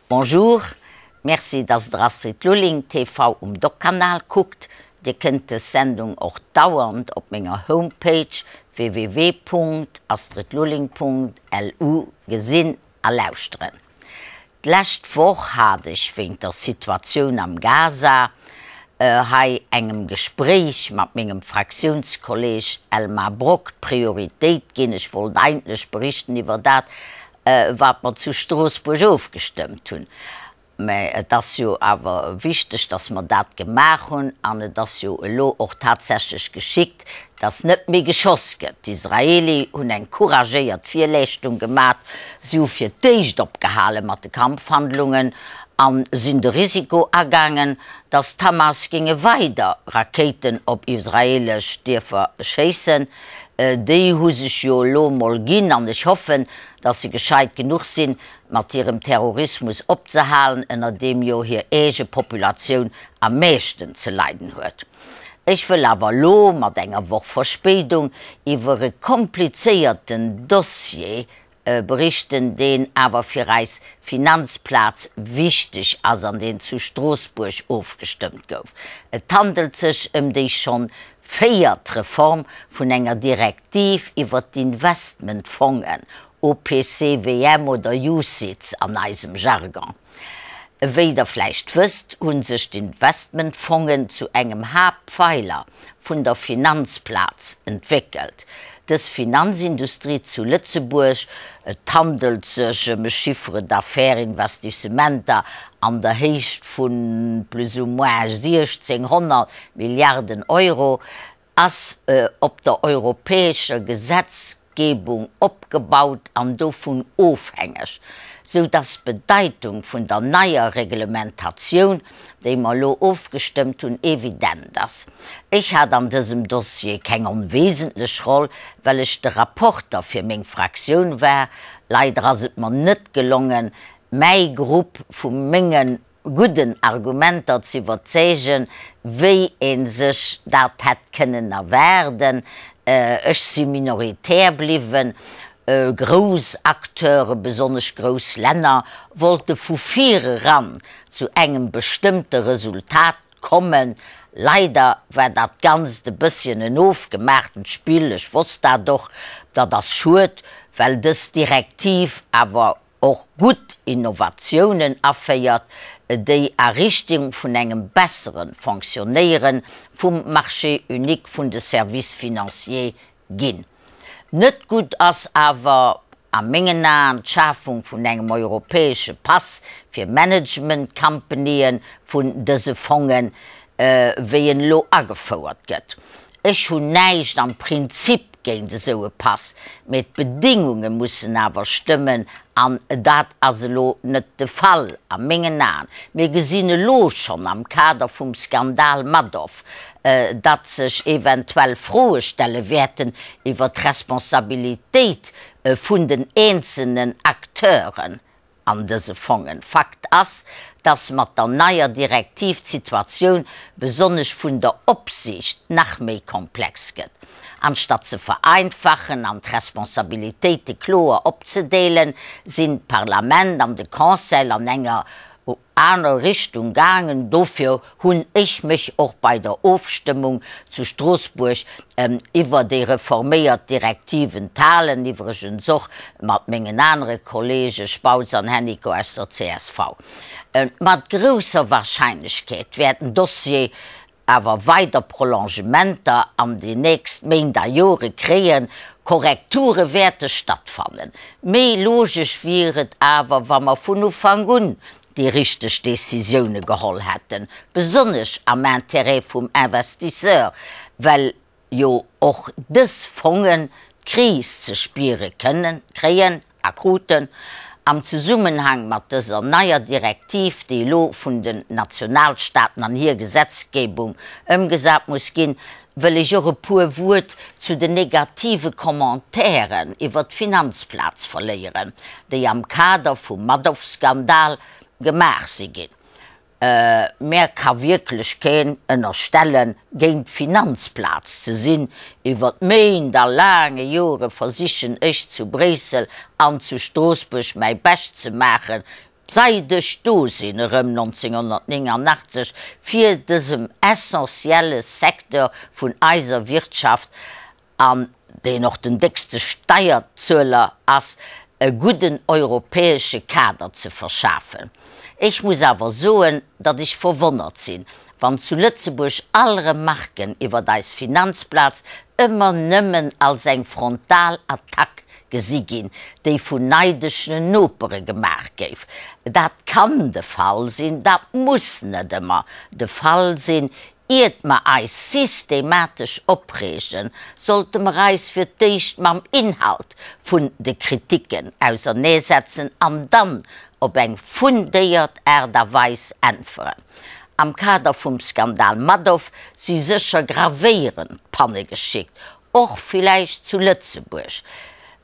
Bonjour, merci dass der Astrid Lulling TV um Doc-Kanal kuckt. Dir kënnt dës Sendung och dauernd op menger Homepage www.astridlulling.lu gesinn a lauschteren. D'lescht Woch hat ech wéint der Situatioun am Gaza hei engem Gespréich mat mengem Fraktiounskolleg Elmar Brok d'Prioritéit ginn. Ech wollt eigentlech berichten iwwer dat, wat mer zu Stroossbuerg ofgestëmmt hunn. Mä et ass jo awer wichteg, dass mer dat gemaach hunn. An et ass jo elo och tatsächlech geschickt, dass net méi geschoss gëtt. D'Israeli hunn eng couragéiert Virleeschtung gemat. Si hu fir d'éischt opgehale mat de Kampfhandlungen a sinn de Risiko agaangen, dass d'Hamas géinge weider Rakéiten op israeelesch Dierfer schéissen. Déi hu sech jo elo emol ginn an ech hoffen, dass se gescheit genuch sinn, mat hirem Terrorismus opzehalen, ënner deem jo hir eege Populatioun am meeschten ze leiden huet. Ech wëll awer elo, mat enger Woch Verspéidung, iwwer e komplizéierten Dossier berichten, deen awer fir eis Finanzplaz wichteg ass an deen zu Stroossbuerg ofgestëmmt gouf. Et handelt sech ëm déi schonn véiert Reform vun enger Direktiv iwwert d'Investmentfongen, OPCVM oder UCITS an eisem Jargon. Wéi Der vläicht wësst, hu sech d'Investmentfongen zu engem Haaptpfeiler vun der Finanzplaz entwéckelt. Dës Finanzindustrie zu Lëtzebuerg, et handelt sech ëm e Chiffre d'affaires Investissementer an der Héicht vu plus ou moins 1.600 Milliarden Euro, ass op der europäescher Gesetzgebung opgebaut an dovun ofhängeg, sou dass d'Bedeitung vun der neier Reglementatioun, déi mer elo ofgestëmmt hunn, evident ass. Ech hat an dësem Dossier keng onwesentlech Roll, well ech de Rapporter fir meng Fraktioun war. Leider ass et mer net gelongen, mäi Grupp vu menge gudden Argumenter ze iwwerzeegen, wéi ee sech dat hätt kënnen erwaarden. Ech si minoritär bliwwen. Grouss Acteure, besonnesch grouss Länner, wollte vu vireran zu engem bestëmmte Resultat kommen. Leider war dat Ganzt e bësschen en ofgemaachtent Spill. Ech wosst dat och. Dat ass schued, well dës Direktiv awer och gutt Innovatiounen aféiert, déi a Richtung vun engem bessere Fonctionnéiere vum Marché unique vun de Services financiers ginn. Net gutt ass awer a mengen Aen d'Schafung vun engem europäesche Pass fir Management-Companyë vun dëse Fongen, wéi en elo agefouert gëtt. Ech hunn näischt am Prinzip géint esou e Pass, mee d'Bedingunge mussen awer stëmmen an dat ass elo net de Fall a mengen Aen. Mir gesinn elo schonn am Kader vum Skandal Madoff, datt sech eventuell Froe stelle wäerten iwwert d'Responsabilitéit vun den eenzelnen Acteuren an dëse Fongen. Fakt ass, dass mat der neier Direktiv d'Situatioun besonnesch vun der Opsiicht nach méi komplex gëtt. Anstatt ze vereinfachen an d'Responsabilitéite kloer opzedeelen, sinn d'Parlament an de Conseil an enger aner Richtung gaangen. Dofir hunn ech mech och bei der Ofstëmmung zu Stroossbuerg iwwer déi reforméiert Direktiv enthalen, iwwregens och mat mengen anere Kollege Spautz an Hennicot aus der csv. Mat grousser Wahrscheinlechkeet wäert den Dossier awer weider Prolongementer an déi nächst Méint a Jore kréien, Korrekture wäerte stattfannen. Méi logesch wier et awer, wa mer vun Ufank un déi richteg Décisioune geholl hätten, besonnesch am Intérêt vum Investisseur, well jo och dës Fongen d'Kris ze spiere kënnen kréien a kruten am Zesummenhang mat dëser neier Direktiv, déi elo vun den Nationalstaaten an hir Gesetzgebung ëmgesat muss ginn, wëll ech och e puer Wuert zu den negative Commentairen iwwert d'Finanzplaz verléieren, déi am Kader vum Madoff-Skandal gemaach si ginn. Mär ka wierklech keen ënnerstellen, géint d'Finanzplaz ze sinn. Iwwer Méint a laange Jore versichen ech zu Bréissel an zu Stroossbuerg mäi Bescht ze maachen. Seit ech do sinn, erëm 1989, fir dësem essentielle Secteur vun eiser Wirtschaft, an deen och den déckste Steierzueler ass, e gudden europäesche Kader ze verschafen. Ech muss awer soen, datt ech verwonnert sinn, wann zu Lëtzebuerg all Remarken iwwert eis Finanzplaz ëmmer nëmmen als eng frontal Attack gesi ginn, déi vun neideschen Nopere gemaach géif. Dat kann de Fall sinn, dat muss net ëmmer de Fall sinn. Iert mer eis systematesch opreegen, sollte mer eis fir d'éischt mam Inhalt vun de Kritiken auserneesetzen an dann op eng fundéiert Aart a Weis äntweren. Am Kader vum Skandal Madoff si sécher gravéierend Panne geschickt, och villäicht zu Lëtzebuerg.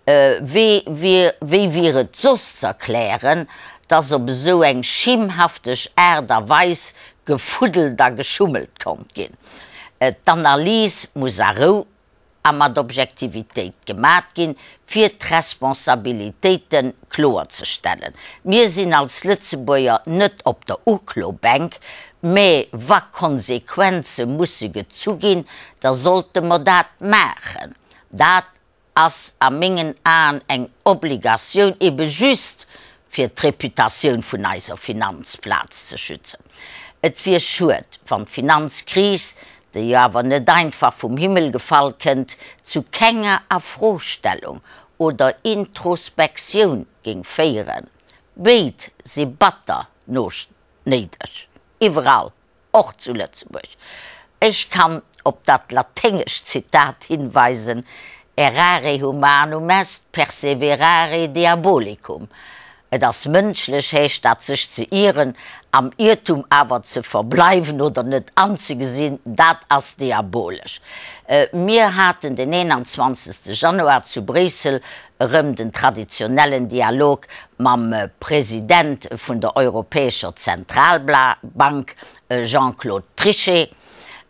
Wéi wier et soss z'erklären, dass op esou eng schimhafteg Aart a Weis gefuddelt a geschummelt konnt ginn? D'Analys muss a Rou a mat Objektivitéit gemat ginn, fir d'Responsabilitéite kloerzestellen. Mir sinn als Lëtzebuerger net op der Uklobänk, mä wa Konsequenze musse gezu ginn, da sollte mer dat maachen. Dat ass a mengen Aen eng Obligatioun, ebe just fir d'Reputatioun vun eiser Finanzplaz ze schützen. Et wier schued, wann d'Finanzkris, déi jo awer net einfach vum Himmel gefall kënnt, zu kenger Afrostellung oder Introspektioun géing féieren. Béid si batter néideg, iwwerall. Och zu Lëtzebuerg. Ech kann op dat laténgescht Zitat hinweisen, Errare humanum est, perseverare diabolicum. Et ass mënschlech, heescht dat, sech ze ieren, am Iertum awer ze verbleiwen oder net anzegesinn, dat ass diabolesch. Mir haten den 21. Januar zu Bréissel erëm den traditionellen Dialog mam President vun der Europäescher Zentralbank, Jean-Claude Trichet.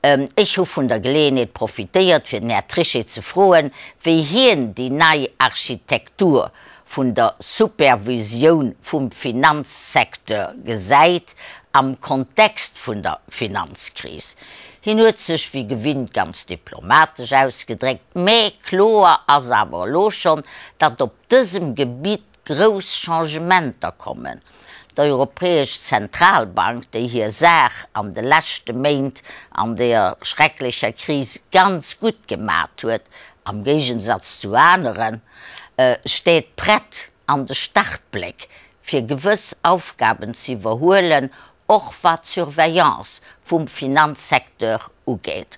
Ech hu vun der Geleeënheet profitéiert, fir den Här Trichet ze froen, wéi hien déi nei Architektur vun der Supervisioun vum Finanzsecteur gesäit am Kontext vun der Finanzkris. Hien huet sech wéi gewinnt ganz diplomatesch ausgedréckt, mä kloer ass awer elo schonn, datt op dësem Gebitt grouss Changementer kommen. D'Europäesch Zentralbank, déi hir Saach an de leschte Méint an deeër schrecklecher Kris ganz gutt gemat huet, am Géigensatz zu aneren, steet prett an de Startbléck, fir gewëss Aufgaben ze iwwerhuelen, och wat d'Surveillance vum Finanzsecteur ugeet.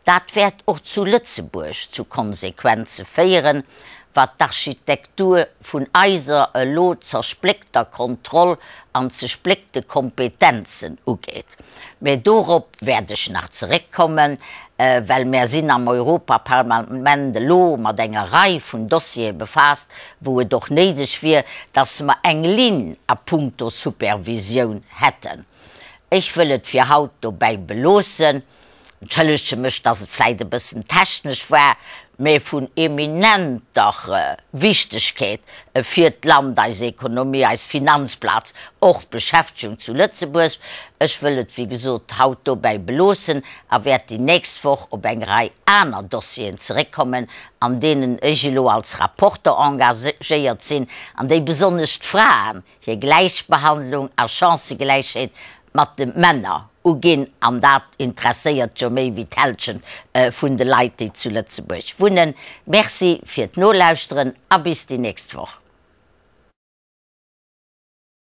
Dat wäert och zu Lëtzebuerg zu Konsequenze féieren, wat d'Architektur vun eiser elo zerspléckter Kontroll an zespléckte Kompetenzen ugeet. Mä dorop wäert ech nach zeréckkommen, well mär sinn am Europaparlament elo mat enger Rei vun Dossiere befaasst, wou et och néideg wier, dass mer eng Linn a puncto Supervisioun hätten. Ech wëll et fir haut dobäi beloossen. Entschëllege mech, dass et vläicht e bëssen technesch war, mä vun eminenter Wichtegkeet fir d'Land, eis Ekonomie, eis Finanzplaz, och d'Beschäftegung zu Lëtzebuerg. Ech wëll et, wéi gesot, haut dobäi beloossen a wäert déi nächst Woch op eng Rei aner Dossieren zeréckkommen, an deenen ech elo als Rapporter engagéiert sinn an déi besonnesch d'Fraen hir Gläichbehandlung a Chancëgläichheet mat de Männer uginn, an dat interesséiert jo méi wéi d'Hälschent vun de Leit, déi zu Lëtzebuerg wunnen. Merci fir d'Nolauschteren a bis déi nächst Woch.